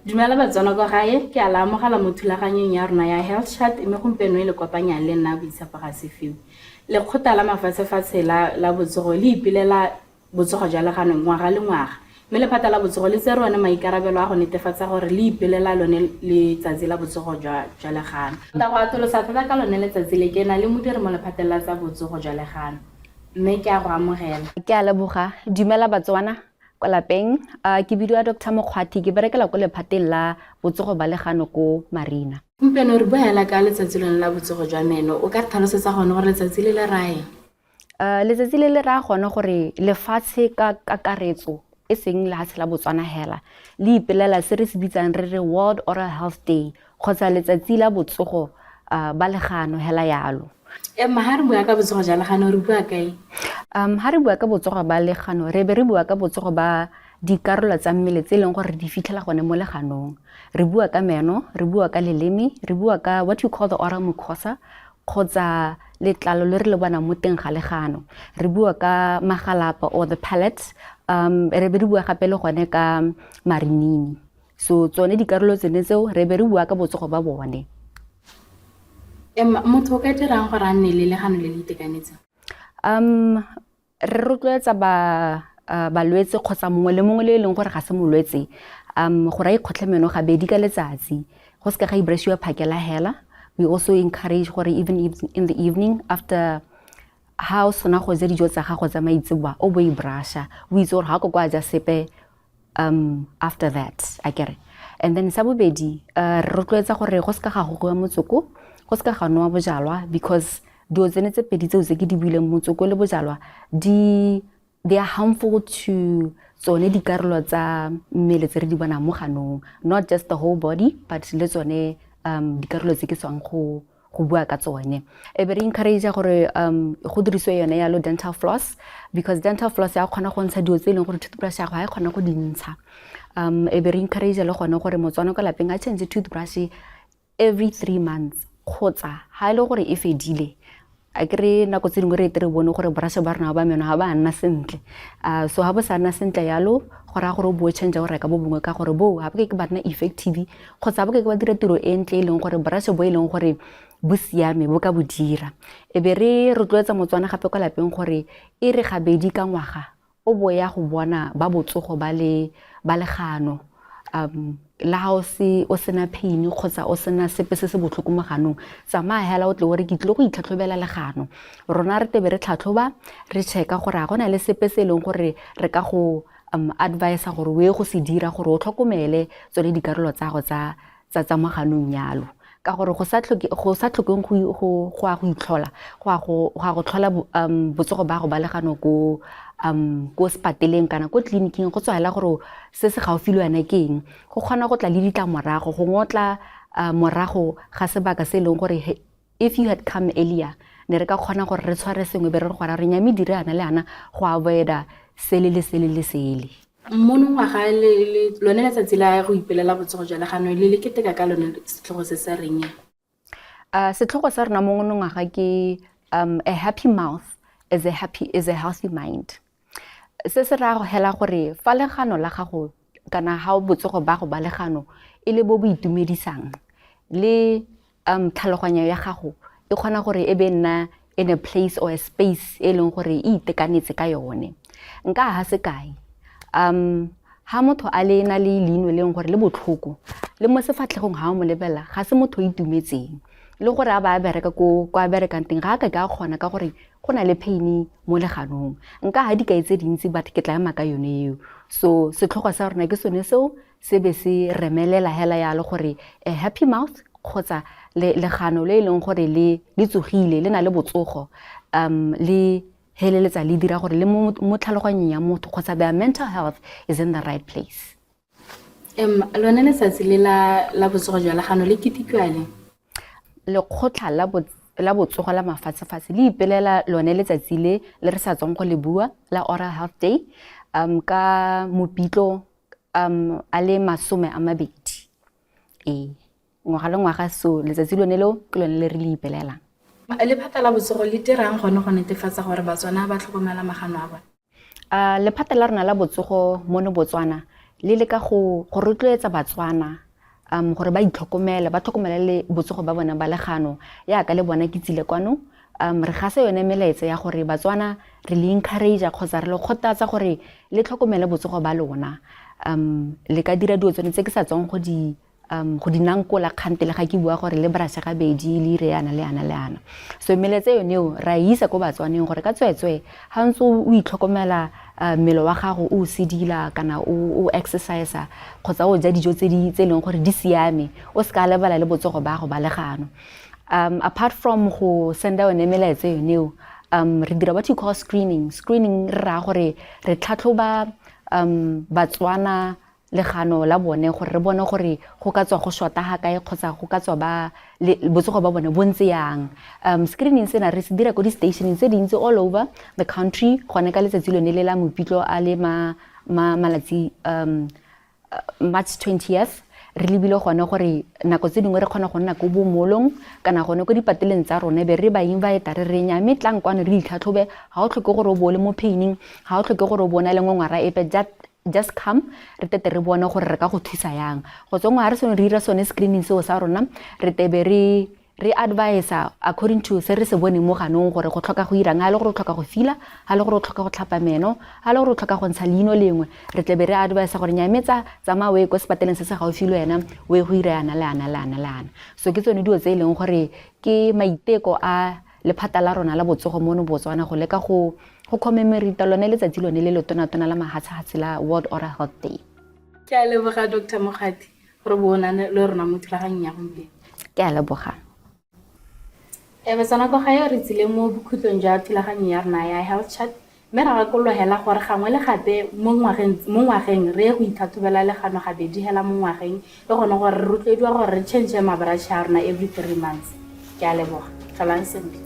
Dumela Batswana kwa gae, ke a la amogela mo thulaganyong ya rona ya Health Chat mme gompieno e le kopanyang le nna Boitshepo Gasefiwe. Lekgotla la mafatshefatshe la la botsogo le ipelela botsogo jwa legano ngwaga le ngwaga mme lephata la botsogo le tsere one maikarabelo a go netefatsa gore le ipelela lone letsatsi la botsogo jwa jwa legano. Go atolosa thata ka lone letsatsi le ke na le modiri mo lephateng la tsa botsogo jwa legano mme ke a go amogela. Ke a leboga. Dumela Batswana kwa lapeng. Ke bidiwa Doctor Mokgwathi, ke berekela ko lephateng la botsogo ba legano ko Marina. Gompieno re bua hela ka letsatsi lone la botsogo jwa meno. O ka re tlhalosetsa gone gore letsatsi le le raya eng? Letsatsi le le raya gone gore lefatshe ka kakaretso, e seng lefatshe la Botswana hela, le ipelela se re se bitsang re re World Oral Health Day kgotsa letsatsi la botsogo ba legano hela yalo. Emma, ha re bua ka botsogo jwa legano re bua ka eng? Ha re bua ka botsogo ba legano re be re bua ka botsogo ba dikarolo tsa mmele tse e leng gore re di fitlhela gone mo leganong. Re bua ka meno, re bua ka leleme, re bua ka what you call the oral mucosa kgotsa letlalo le re le bonang mo teng ga legano. Re bua ka magalapa or the palate, re be re bua gape le gone ka marinini. So tsone dikarolo tsene tseo re be re bua ka botsogo ba bone. Emma, motho o ka dirang gore a nne le legano le le itekanetseng? Re rotloetsa ba balwetse kgotsa mongwe le mongwe le e leng gore ga se molwetse gore a ikgotlhe meno gabedi ka letsatsi, go seka ga ibrashiwa phakela hela. We also encourage gore even in the evening after ha o sena go ja dijo tsa gago tsa maitseboa o bo ibrasha, o itse gore ga o ka kwa ja sepe after that akere. And then sa bobedi, re rotloetsa gore go seka ga gogiwa motsoko, go seka ga nowa bojalwa, because dilo tsene tse pedi tseo tse ke di buileng, motsoko le bojalwa, di they are harmful to tsone dikarolo tsa mmele tse re di bonang mo ganong, not just the whole body but le tsone dikarolo tse ke tswang go bua ka tsone. E be re encourage gore go dirisiwe yone yalo dental floss, because dental floss ya kgona go ntsha dilo tse e leng gore toothbrush ya go ga e kgona go di ntsha. E be re encourage le gone gore Motswana kwa lapeng a change toothbrush every 3 months, kgotsa ha e le gore e fedile. A kere nako tse dingwe re ete re bone gore brush ba rona ba meno ga ba nna sentle. So ha bo sa nna sentle yalo, go raya gore o bo change o reka bo bongwe, ka gore bo ga bo ke ba nna effective kgotsa bo ke ba dira tiro e ntle e leng gore brush bo e leng gore bo siame bo ka bo dira. E be re rotloetsa Motswana gape kwa lapeng gore e re gabedi ka ngwaga o bo ya go bona ba botsogo ba le ba legano, le ha o se o sena pain kgotsa o sena sepe se se botlhoko mo ganong, tsamaya hela o tle o re ke tlile go itlhatlhobela legano. Rona re tebe re tlhatlhoba, re checka gore ga gona le sepe se e leng gore re ka go advisa gore o ye go se dira gore o tlhokomele tsone dikarolo tsa go tsa tsa mo ganong yalo, ka gore go sa tlhoke go sa tlhokeng go go go a go itlhola go a go go a go tlhola botsogo ba go ba legano ko ko sepateleng kana ko tleliniking, go tswa hela gore se se gaufi le wena ke eng, go kgona go tla le ditlamorago, go ngotla morago ga sebaka se e leng gore if you had come earlier ne re ka kgona gore re tshware sengwe be re re gora re nyame dire ana le ana go avoida sele le sele le sele. Monongwaga le lone letsatsi la go ipelela botsogo jwa legano le le keteka ka lone setlhogo se se reng? Setlhogo sa rona monongwaga ke a happy mouth is a happy is a healthy mind. Se se raya go hela gore fa legano la gago kana ha botsogo ba go ba legano e le bo bo itumedisang, le tlhaloganyo ya gago e kgona gore e be nna in a place or a space e leng gore e itekanetse ka yone. Nka ha sekai, ha motho a le na le leino le leng gore le botlhoko, le mo sefatlhegong ha o mo lebelela ga se motho o itumetseng, le gore a ba a bereka ko a berekang teng ga a ka ke a kgona ka gore go na le pain mo leganong. Nka ha dikai tse dintsi but ke tla ema ka yone eo. So setlhogo sa rona ke sone seo, se be se remelela hela yalo gore a happy mouth kgotsa legano le e leng gore le tsogile le na le botsogo, le heleletsa le dira gore le mo tlhaloganyong ya motho kgotsa their mental health is in the right place. Lone letsatsi le la botsogo jwa legano le ketekiwa leng? Lekgotla la botsogo la mafatshefatshe le ipelela lone letsatsi le le re sa tswang go le bua la Oral Health Day ka Mopitlo a le 20. Ee, ngwaga le ngwaga, so letsatsi lone leo ke lone le re le ipelelang. Lephata la botsogo le dirang gone go netefatsa gore Batswana ba tlhokomela magano a bone? Lephata la rona la botsogo mono Botswana le leka go rotloetsa Batswana gore ba itlhokomele, ba tlhokomele le botsogo ba bona ba legano. Yaka le bona ke tsile kwano, re gasa yone melaetsa ya gore Batswana re le encourage kgotsa re le kgothatsa gore le tlhokomele botsogo ba lona. Le ka dira dilo tsone tse ke sa tswang go di go di nankola kgante le ga ke bua gore le brush gabedi, le ire yana le yana le yana. So melaetsa yone eo ra e isa ko Batswaneng gore ka tsweetswee ga ntse o itlhokomela mmele wa gago, o sedila kana o exercise kgotsa o ja dijo tse di tse e leng gore di siame, o se ka lebala le botsogo ba gago ba legano. Apart from go senda yone melaetsa yone eo, re dira what you call screening. Screening re raya gore re tlhatlhoba Batswana legano la bone gore re bone gore go ka tswa go shota ga kae kgotsa go ka tswa ba botsogo ba bone bo ntse yang. Screening sena re se dira ko di-stationeng tse dintsi all over the country gone ka letsatsi lone le la Mopitlo a le malatsi March 20th. Re lebile gone gore nako tse dingwe re kgona go nna ko bomolong kana gone ko dipateleng tsa rone, be re ba invite re re nya mme tlang kwano re itlhatlhobe. Ga o tlhoke gore o bo o le mo paining, ga o tlhoke gore o bo o na le ngongwara epe, just come re tete re bone gore re ka go thusa yang. Go tswa ngwe re sone re dira sone screening seo sa rona, re tebe re advisa according to se re se boneng mo ganong gore go tlhoka go irang, ga e le gore o tlhoka go fila, ga e le gore o tlhoka go tlhapa meno, ga e le gore o tlhoka go ntsha leino lengwe, re tlebe re advisa gore nyametsa tsamaya o ye ko sepateleng se se gaufi le wena o ye go ira yana le yana le yana le yana. So ke tsone dilo tse e leng gore ke maiteko a lephata la rona la botsogo mono Botswana go leka go commemorate lone letsatsi lone le letonatona la mahatshahatshe la World Oral Health Day. Ke a leboga, Dr Mokgati, gore bo na le rona mo thulaganyong ya gompieno. Ke a leboga. E Batswana kwa gae, re tsile mo bokhutlong jwa thulaganyo ya rona ya Health Chat, mme ra gakologela gore gangwe le gape mo ngwageng re ye go itlhatlhobela legano gabedi hela mo ngwageng, le gone gore re rotloediwa gore re change mabrushe a rona every 3 months. Ke a leboga, tlholang sentle.